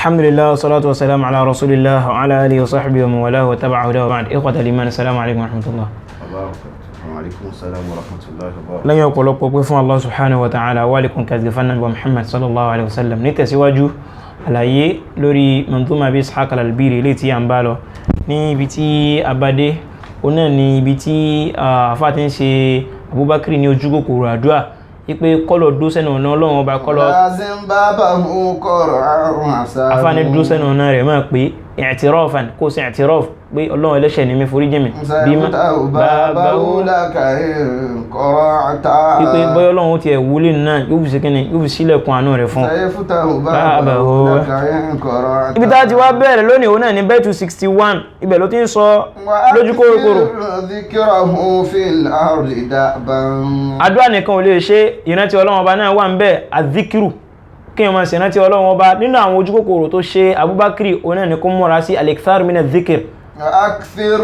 Alhamdulillah, salatu wassalamu ala rasulillah wa ala alihi wa sahbihi wa man walahu wa tabi'a hudahu wa ba'd. Ikhwata al-iman, assalamu alaikum wa rahmatullah. Wa alaikum salam wa rahmatullahi wa barakatuh. Lẹ́yìn ọ̀pọ̀lọpọ̀ pé fún Allah subhanahu wa ta'ala wa alikun kazgifan nabi Muhammad sallallahu alaihi wasallam, ní tẹ̀síwájú àlàyé lórí manzuma bí Ishaq al-Albiri ilé tí a ń bá lọ, ní ibi tí a bá dé, ó náà ní ibi tí àfáà ti ń ṣe Abubakar ní ojú kòkòrò àdúrà wípé kọ́lọ̀ dó sẹ́nu ọ̀nà Ọlọ́run ọba kọ́lọ̀. Lazim babahu qara'u hasan. Àfáà ní dó sẹ́nu ọ̀nà rẹ̀ máa pé i'tirafan, kó sí i'tiraf pé Ọlọ́run, ẹlẹ́ṣẹ̀ ni mi, forí jì mí. Bí má sayaftahu babahu laka in qara'ta. Wípé bọ́yọ́ Ọlọ́run ó tiẹ̀ wúlé náà, yóò fi ṣe kíni, yóò fi sílẹ̀kùn àánú rẹ̀ fún un. Sayaftahu babahu laka in qara'ta. Ibi tá a ti wá bẹ̀rẹ̀ lónìí, òun náà ní bẹ́ẹ̀tù 61. Ibẹ̀ ló ti ń sọ lójú kòròkòrò. Dhikrahu fil ardi da'ban. Àdúrà nìkan ò lè ṣe, ìrántí Ọlọ́run ọba náà wà ń bẹ̀, àdíkìrù, kí wọ́n máa ṣe ìrántí Ọlọ́run ọba. Nínú àwọn ojú kòkòrò tó ṣe Abubakar, òun náà ní kó múra sí al-ikthar min adh-dhikr. Akthir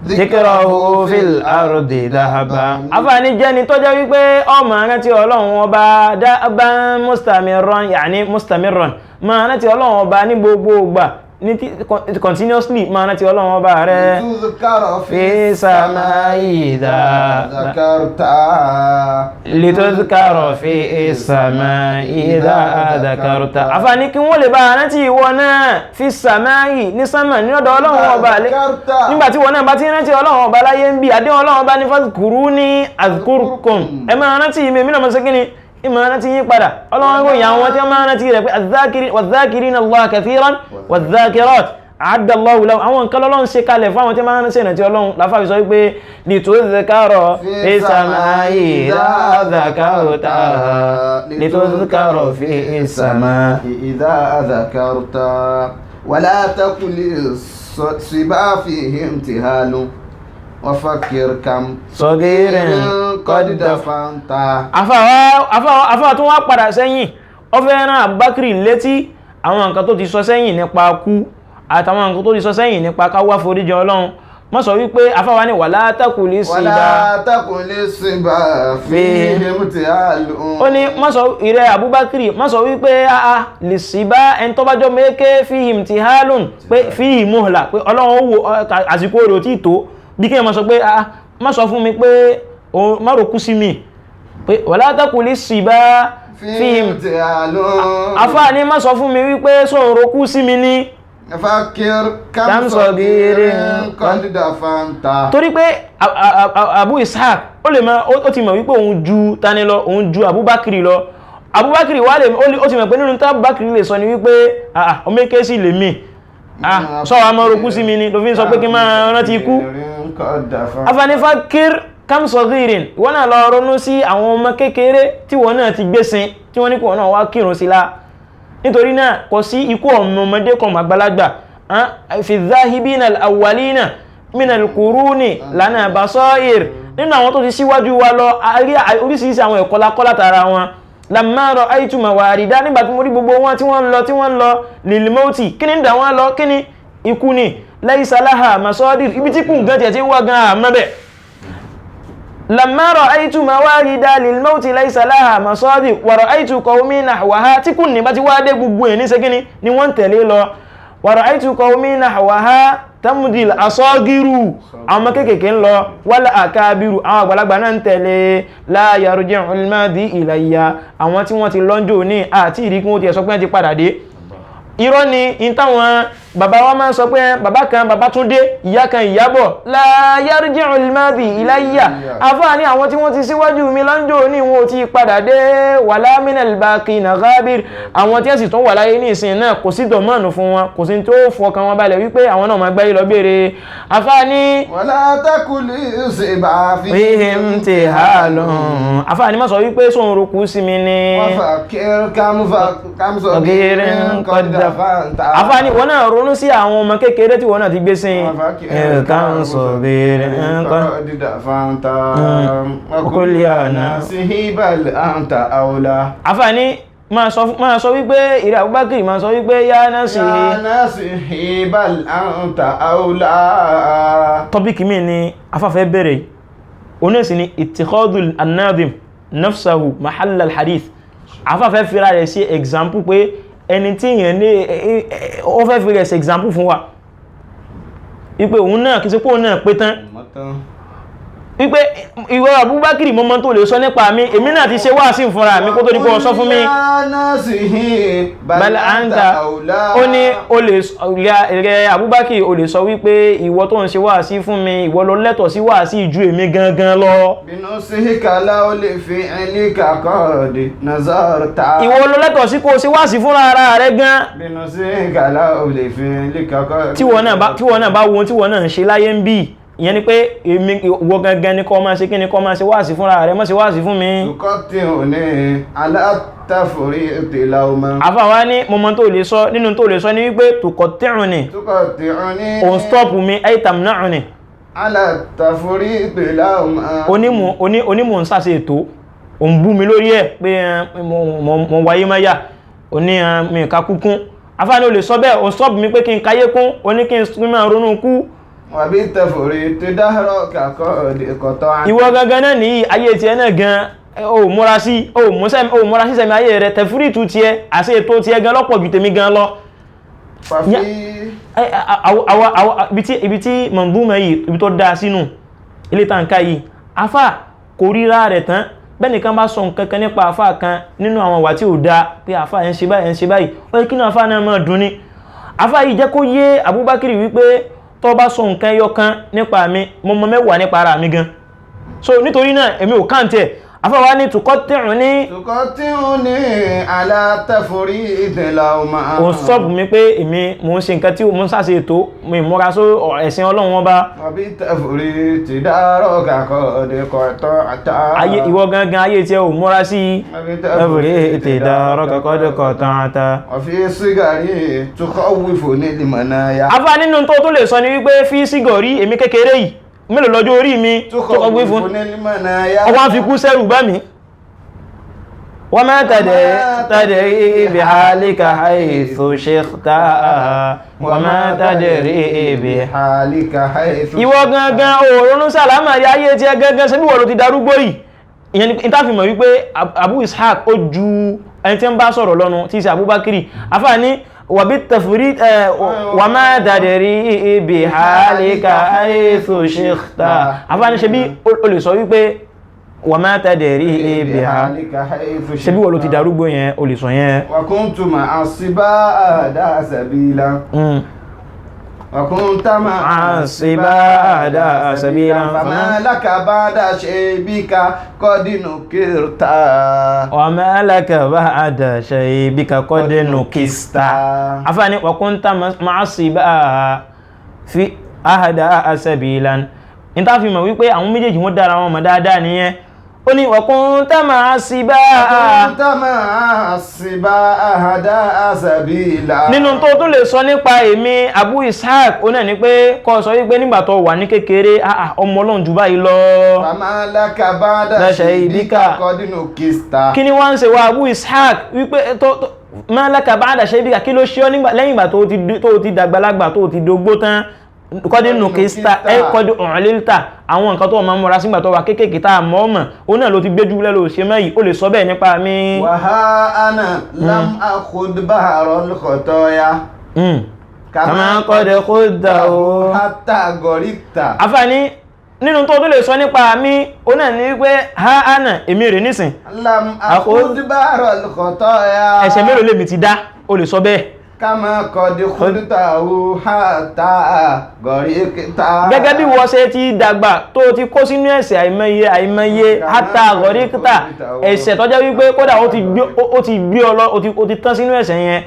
Dhikrahu fil ardi dhahaba. Àfààní jẹ́ni tó jẹ́ wípé ọmọ rántí Ọlọ́run ọba da'ban mustamirran, ya'ni mustamirran, máa rántí Ọlọ́run ọba ní gbogbo ìgbà, ní continuously máa rántí Ọlọ́run ọba rẹ̀. Tuzkara fi samai idha dhakarta. Lituzkara fi samai idha dhakarta. Àfààní kí wọ́n lè bá rántí ìwọ náà, fi samai, ní sánmà, ní ọ̀dọ̀ Ọlọ́run ọba lé Dhakarta. Nígbà tí wọn náà bá ti rántí Ọlọ́run ọba láyé ń bí, àdéhùn Ọlọ́run ọba ní fadhkuruni adhkurkum, ẹ máa rántí mi, èmi náà máa ṣe kíni, ìmọ̀ rántí yín padà. Ọlọ́run ròyìn àwọn tí wọ́n máa rántí rẹ̀ pé wadh-dhakirina Allaha kathiran wadh-dhakirat a'adda Allahu lahum. Àwọn nǹkan lọ́lọ́run ṣe kalẹ̀ fún àwọn tí wọ́n máa rántí ìrántí Ọlọ́run. Láfàbí sọ wípé litudhkara fi samai idha dhakarta, litudhkara fi samai إذا ذكرت. ولا تقل الصبا فيه امتهال وفكر كم صغير قد قد دفنت. Àfáà tó wá padà sẹ́yìn, ó fẹ́ rán Abubakar létí àwọn nǹkan tó ti sọ sẹ́yìn nípa kú àtàwọn nǹkan tó ti sọ sẹ́yìn nípa ká wá foríjì Ọlọ́run. Má sọ wípé, àfáà ní wala taquli siba ولا تقل الصبا فيه امتهال. Ó ní má sọ, ìrẹ́ Abubakar, má sọ wípé àà lè sí bá ẹni tó bá jọ mẹ́kẹ́ fihi imtihalun, pé fihi muhla, pé Ọlọ́run ó wo àsìkò rẹ̀ ò tí tó. Bí kí ẹ má sọ pé àà, má sọ fún mi pé má rò kú sí mi, pé wala taquli siba فيه fihi. امتهال. Àfáà ní má sọ fún mi wípé sóhun rokú sí mi ní. فكر كم كم صغير صغير قد دفنت. Torí pé Abu Ishaq ó lè máa, ó ti mọ̀ wípé òun ju tani lọ, òun ju Abubakar lọ. Abubakar wà lè ó ti mọ̀ pé nínú tí Abubakar lè sọ ni wípé àà, ọmọ èké sì lè mí, sọ wa máa rokú sí mi ni ló fi ń sọ pé kí n máa rántí ikú. قد دفنت. Àfáà ní fakir kam saghirin, ìwọ náà lọ ronú sí àwọn ọmọ kékeré tí wọ́n náà ti gbé sin, tí wọ́n ní kí wọ́n náà wá kírun sí la. Nítorí náà, kò sí ikú ọmọ ọmọdé kan àgbàlagbà. Fi dhahibina al-awwalina min al-quruni lana basair, nínú àwọn tó ti síwájú wa lọ, a rí oríṣiríṣi àwọn ẹ̀kọ́ lakọ́ látara wọn. Lamma ra'aytu mawarida, nígbà tí mo rí gbogbo wọn tí wọ́n ń lọ, tí wọ́n ń lọ, lil mauti, kí ni ń dà wọ́n lọ? Kí ni ikú ni? Laysa laha masadir, ibi tí kù gan tiẹ̀ ti ń wá gan àmọ́ bẹ́ẹ̀. Lamma ra'aytu mawarida lil mauti laysa laha masadir wa ra'aytu qawmi nahwaha, tí kù ní bá ti wá dé, gbogbo ẹ̀ ní ṣe kíni ni wọ́n ń tẹ̀lé lọ. Wa ra'aytu qawmi nahwaha tamdil asagiru, àwọn ọmọ kéékèèké ń lọ, wal akabiru, àwọn àgbàlagbà náà ń tẹ̀lé. La yarji'ul madi ilayya, àwọn tí wọ́n ti lọ́njọ́ ní àti ìrí kí wọ́n ti ẹ̀ sọ pé wọ́n ti padà dé. Irọ́ ni in táwọn bàbá wa máa ń sọ pé bàbá kan bàbá tún dé, ìyá kan ìyábọ̀. La yarji'ul madi ilayya. Àfáà ní àwọn tí wọ́n ti síwájú mi lọ́njọ́ ní wọn ò ti padà dé. Wala minal baqina ghabir, àwọn tí ẹ̀sì tún wà láyé ní ìsìn náà, kò sí dọ̀mọ́ọ̀nù fún wọn, kò sí tó fọkàn wọn balẹ̀ wípé àwọn náà máa gbáyé lọ béèrè. Àfáà ní ولا تقل الصبا fihi imtihalun. Àfáà ní má sọ wípé sóhun roku sí mi ní. وفكر كم صغير قد دفنت. Àfáà ní wọn náà ronú sí àwọn ọmọ kékeré tí wọn náà ti gbé sí nǹkan sọ̀rọ̀ nǹkan. قد دفنت. وقل يا ناسه بل أنت أولى. Àfáà ní máa sọ wípé, ìrẹ́ Abubakar, máa sọ wípé yá náà sí. يا ناسه بل أنت أولى. Topic mi ni afáfẹ́ bẹ̀rẹ̀, onísì ni ittikhadul an-nadim nafsahu mahalla al-hadith. Afáfẹ́ fira rẹ̀ sí example pé Ẹni tí èèyàn ní ó fẹ́ fi rẹ̀ ṣe example fún wa wípé òun náà kì í ṣe pé òun náà pé tán, wípé ìwọ Abubakar, mo mọ tó lè sọ nípa mi, èmi náà ti ṣe wáàsí fúnra mi kó tó di pé o sọ fún mi. Bal anta, ó ní o lè rẹ Abubakar, o lè sọ wípé ìwọ tó ń ṣe wáàsí fún mi, ìwọ ló lẹ́tọ̀ọ́ sí wáàsí ju èmi gangan lọ. Binusihika law li fi'lika qad nazarta. Ìwọ ló lẹ́tọ̀ọ́ sí kó o ṣe wáàsí fúnra ara rẹ gan. Binusihika law li fi'lika qad. Tí wọ́n náà bá wo ohun tí wọ́n náà ń ṣe láyé ń bì, ìyẹn ni pé èmi ìwọ gangan ni kó máa ṣe kí ni, kó máa ṣe wáàsí fúnra rẹ, má ṣe wáàsí fún mi. Tuqatti'uni ala tafriqi lawma. Àfàwa ní mo mọ tó lè sọ, nínú tó lè sọ ní wípé tuqatti'uni, Tuqatti'uni. Òun stop mi, ay tamna'uni. Ala tafriqi lawma. Onímọ̀ ń sàṣe ètò, òun bú mi lórí ẹ̀ pé mo wáyé máyà, oní mi ká kúkún. Àfàwa ní o lè sọ bẹ́ẹ̀, òun stop mi pé kí n káyé kún, oní kí n máa ronú kú. Wàbí tẹ̀fòrí ti dáhọ́rọ̀ kàkọ́ ìkọ̀tọ́. Ìwọ gangan náà ní ayé tiẹ̀ náà gan, o múra sí, o múra sí sẹ́mi ayé rẹ, tẹ̀fúrì tu tiẹ̀ àti ètò tiẹ̀ gan lọ́pọ̀ ju tèmi gan lọ. Fàfi. Ibi tí mọ̀nbúmọ̀ yìí, ibi tó dáa sínú ilé tàǹkà yìí, afá kò ríra rẹ̀ tán. Bẹ́ẹ̀ nìkan bá sọ nǹkan kan nípa afá kan nínú àwọn ìwà tí ò dáa pé afá ẹ̀ ń ṣe báyìí, ẹ̀ ń ṣe báyìí, ó yẹ kí náà afá náà máa dùn ni. Afá yìí jẹ́ kó yé Abubakar wípé tó bá sọ nǹkan ẹyọ kan nípa mi, mo mọ mẹ́wàá nípa ara mi gan, so nítorí náà èmi ò káǹtì ẹ̀. Afáwa ní tuqatti'uni. Tuqatti'uni ala tafriqi lawma. Ò sọ́ọ̀bù mi pé èmi mò ń ṣe nǹkan tí mo ń ṣàṣe ètò mi ìmúra só ẹ̀sìn Ọlọ́run wọn bá. Wàbí tẹ̀fòrí ti dáhọ́rọ̀ kàkọ́ ìkọ̀tọ́ àtà. Ayé ìwọ gangan, ayé tiẹ̀ ò múra sí i. Tẹ̀fòrí ti dáhọ́rọ̀ kàkọ́ ìkọ̀tọ́ àtà. Wàfi sígárì tukhawwifuni limanaya. Afá nínú tó lè sọ ni wípé fi sígọ̀rí èmi kékeré yìí, mélòó lọ́jọ́ orí mi tó kọgbé fún ọwọ́n fi kú sẹ́rù bá mi. Wa ma tadri bi halika haythu shi'ta, wa ma tadri bi halika haythu. Ìwọ gangan òòrùn sàlámà rí ayé tí ẹ gangan ṣe bí wọ́n ló ti darúgbó yìí. Ìyẹn ni ìtàfimọ̀ wípé Abu Ishaq ó ju ẹni tí ń bá sọ̀rọ̀ lọ́nu tí í ṣe Abubakar. Afá ní wàbí tẹ̀fúrí wà máa dàdẹ̀rí ibi hálíkà haythu shi'ta. Afá ní ṣe bí o lè sọ wípé wà máa tàdẹ̀rí ibi hálíkà haythu ṣe bí wọ́n ló ti darúgbó yẹn, o lè sọ yẹn. Wa kuntu ma'a sibada sabila. Wa kunta ma'a sibada sabila. Fama laka ba'da shaybika qad nukirta. Wa ma laka ba'da shaybika qad nukista. Afáàní wa kunta ma'a sibada fi ahada sabilan. Ní tá fi mọ̀ wípé àwọn méjèèjì wọ́n dára wọn mọ̀ dáadáa nìyẹn. Ó ní wa kunta ma'a sibada. Wa kunta ma'a sibada ahada sabila. Nínú tó tún lè sọ nípa èmi Abu Ishaq, ó náà ní pé kó sọ wípé nígbà tó wà ní kékeré, ọmọ Ọlọ́run jù báyìí lọ. Fama laka ba'da shaybika qad nukista. Kí ni wọ́n ń ṣe wa Abu Ishaq wípé tó ma laka ba'da shaybika, kí ló ṣe ọ́ lẹ́yìn ìgbà tó ti dàgbàlagbà, tó ti dógbó tán? Kọ́dí nùkísítà ẹ kọ́dí ọ̀hánlélítà, àwọn nǹkan tó máa ń múra sígbà tó wà kéékèèké tá a mọ̀ ọ́ mọ̀, òun náà ló ti gbé jùlẹ̀ ló ṣe mẹ́yìí, ó lè sọ bẹ́ẹ̀ nípa mi. Wa ha ana lam akhud bahrul khataya. Kama qad khuddahu hatta gharikta. Àfààní nínú tó lè sọ nípa mi, òun náà ní wípé ha ana èmi rè nísìn. Lam akhud bahrul khataya. Ẹ̀ṣẹ̀ mélòó lèmi ti dá, ó lè sọ bẹ́ẹ̀. Kama qad khudtahu hatta gharikta. Gẹ́gẹ́ bí wọ́n ṣe ti dàgbà tó ti kó sínú ẹ̀ṣẹ̀ àìmọye àìmọye hatta gharikta, ẹ̀ṣẹ̀ tó jẹ́ wípé kódà ó ti gbé ọ lọ, ó ti tán sínú ẹ̀ṣẹ̀ yẹn.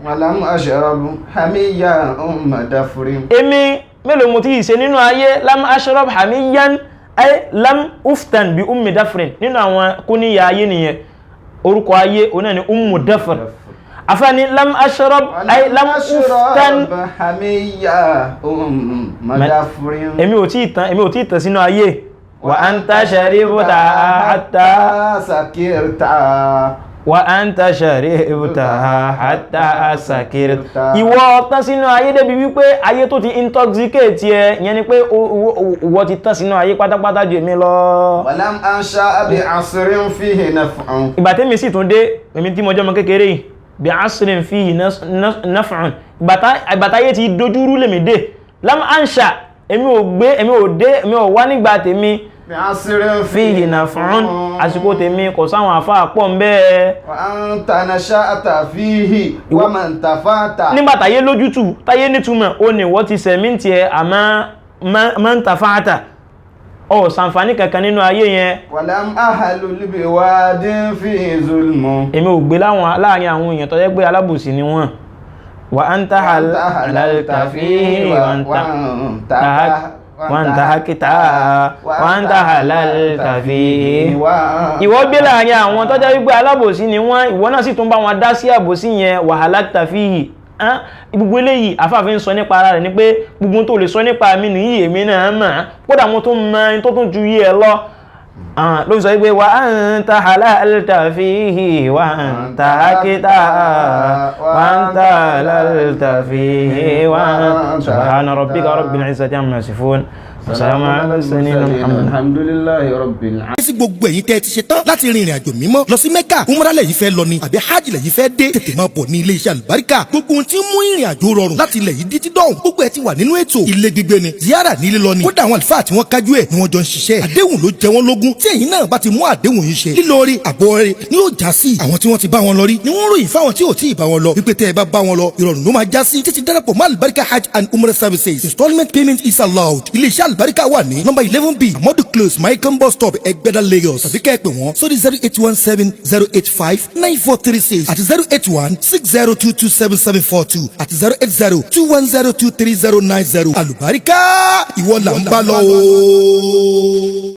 Walam ashrabu hamiyyan umma dafrin. Èmi mélòó mo ti ṣe nínú ayé, lam ashrab hamiyyan ay lam uftan bi ummi dafrin, nínú àwọn kúníyà ayé nìyẹn, orúkọ ayé òun náà ni ummu dafr. Afani lam ashrab ay lam uftan hamiyya umma dafrin. Èmi ò tí tán, èmi ò tí tán sínú ayé. Wa anta sharibta hatta sakirta. Wa anta sharibta hatta sakirta. Ìwọ tán sínú ayé débi wípé ayé tó ti intoxicate ẹ, ìyẹn ni pé ìwọ ti tán sínú ayé pátápátá ju èmi lọ. Walam ansha bi asrin fihi naf'un. Ìgbà tẹ́mi sì tún dé, èmi tí mo jẹ́ ọmọ kékeré yìí, Bí asrin fihi naf'un. Ìgbàtáyé ti dojúrú lèmi dé. Lam ansha, èmi ò gbé, èmi ò dé, èmi ò wá nígbà tèmi. Bí-asrin fihi naf'un, àsìkò tèmi kò sáwọn àfáà pọ̀ ń bẹ́ẹ̀. Wa anta nasha'ta fihi wa man tafata. Nígbà táyé lójútù, táyé nítumọ̀, ó ní wọ́n ti sẹ̀mí tiẹ̀, àmọ́ man tafata, ọ̀ sàǹfààní kankan nínú ayé yẹn. Walam ahlul biwadin fihi zulmun. Èmi ò gbé láàrin àwọn èèyàn tó jẹ́ pé alábòsí ni wọ́n. Wa anta halalta fihi wa anta hakita wa anta halalta fihi. Ìwọ gbé láàrin àwọn tó jẹ́ wípé alábòsí ni wọ́n, ìwọ náà sì tún bá wọn dá sí àbòsí yẹn. Wa halalta fihi. Gbogbo eléyìí àfáàfin ń sọ nípa ara rẹ̀ ni pé gbogbo tó lè sọ nípa mi nìyí, èmi náà mọ̀, kódà mo tún mọ ẹni tó tún ju yí ẹ lọ. Ló fi sọ wípé wa anta halalta fihi wa anta hakita wa anta halalta fihi wa subhana rabbika rabbil izzati amma yasifun wa salamun ala al-mursalin Alhamdulillahi rabbil alamin. Sí gbogbo ẹ̀yin tẹ́ ẹ ti ṣe tán láti rin ìrìn àjò mímọ́ lọ sí Mẹ́kà, umrah lẹ́yìn fẹ́ lọ ni àbí hajj lẹ́yìn fẹ́ dé, tètè máa bọ̀ ní ilé iṣẹ́ àlùbáríkà. Gbogbo ohun tí ń mú ìrìn àjò rọrùn láti ilẹ̀ yìí títí dọ̀hún, gbogbo ẹ̀ ti wà nínú ètò. Ilé gbígbé ni, ziyara nílé lọ ni, kódà àwọn àlùfáà tí wọ́n kájú ẹ̀ ni wọ́n jọ ń ṣiṣẹ́. Àdéhùn ló jẹ wọ́n lógún. Tí ẹ̀yin náà bá ti mú àdéhùn yìí ṣe, lílọ rí àbọ̀ rẹ̀ ni yóò já sí. Àwọn tí wọ́n ti bá wọn lọ rí ni wọ́n ròyìn fáwọn tí ò tí ì bá wọn lọ wípé tẹ́ ẹ bá bá wọn lọ, ìrọ̀rùn ló máa já sí. Títí darapọ̀ mọ́ Àlùbáríkà Hajj and Umrah Services. Installment payment is allowed. Ilé iṣẹ́ Àlùbáríkà wà ní nọ́mbà 11B, Amadu Close, Michael bus stop, Ẹgbẹ́dá, Lagos, tàbí kẹ́ ẹ pè wọ́n sórí 08170859436 àti 08160227742 àti 08021023090. Àlùbáríkà, ìwọ là ń bá lọ o.